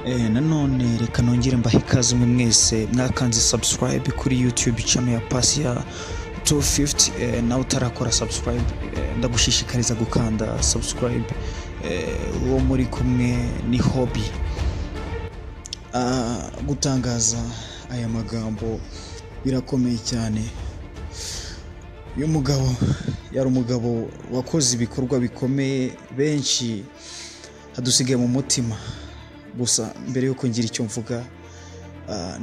Nanone reka nongere mbahe ikaze mwe mwese mwakanze subscribe kuri YouTube channel ya Pasiya 250. Nawe utarakora subscribe, ndagushishikariza gukanda subscribe. Uwo muri kumwe ni Hobby. Gutangaza aya magambo birakomeye cyane. Uyu mugabo yari umugabo wakoze ibikorwa bikomeye, benshi hadusigaye mu mutima. Gusa mbere yuko ngira icyo mvuga,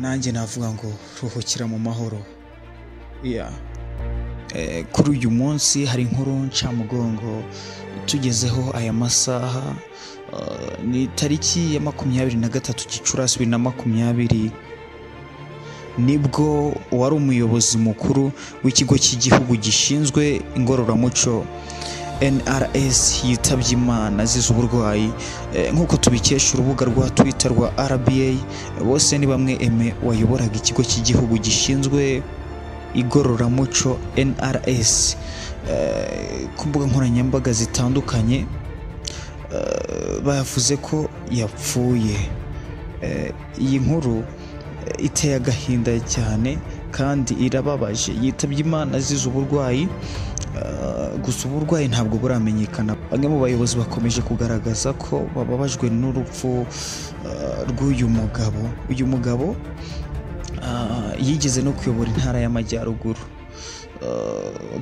nanjye navuga ngo ruhukira mu mahoro. Yeah. Kuri uyu munsi hari inkuru ncamugongo tugezeho aya masaha. Ni tariki ya 23 Gicurasi 2020, nibwo uwari umuyobozi mukuru w'ikigo cy'igihugu gishinzwe ingororamuco NRS yitabye Imana azize uburwayi. Nk'uko tubikesha urubuga rwa Twitter rwa RBA, bose ni bamwe Aime wayoboraga ikigo cy'igihugu gishinzwe igororamuco NRS. Ku mbuga nkoranyambaga zitandukanye bavuze ko yapfuye. Iyi nkuru iteye agahinda cyane kandi irababaje. Yitabye Imana azize uburwayi, gusa uburwayi ntabwo buramenyekana. Bamwe mu bayobozi bakomeje kugaragaza ko bababajwe n'urupfu rw'uyu mugabo. Uyu mugabo yigeze no kuyobora intara y'Amajyaruguru.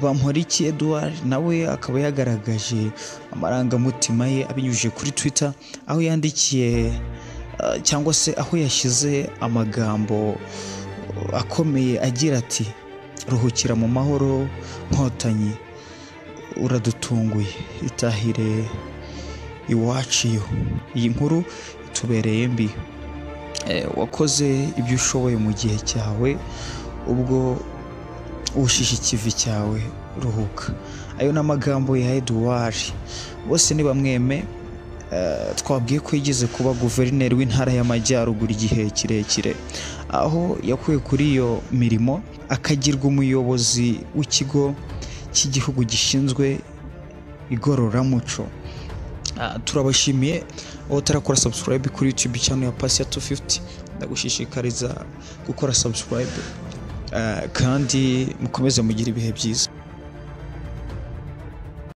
Bamporiki Edouard nawe akaba yagaragaje amarangamutima ye abinyujije kuri Twitter, aho yandikiye cyangwa se aho yashyize amagambo akomeye agira ati: "Ruhukira mu mahoro Nkotanyi, uradutunguye, itahire iwacu iyo." Iyi nkuru itubereye mbi. Wakoze ibyo ushoboye mu gihe cyawe, ubwo ushishe ikivi cyawe, ruhuka. Ayo ni amagambo ya Edouard. Bose ni bamweme. Twabwiye ko yigeze kuba guverineri w'intara y'Amajyaruguru igihe kirekire, aho yakuwe kuri iyo mirimo akagirwa umuyobozi w'ikigo cy'igihugu gishinzwe igororamuco. Turabashimiye. Aho utarakora subscribe kuri YouTube channel ya Pasiya 250, ndagushishikariza gukora subscribe, kandi mukomeze mugire ibihe byiza.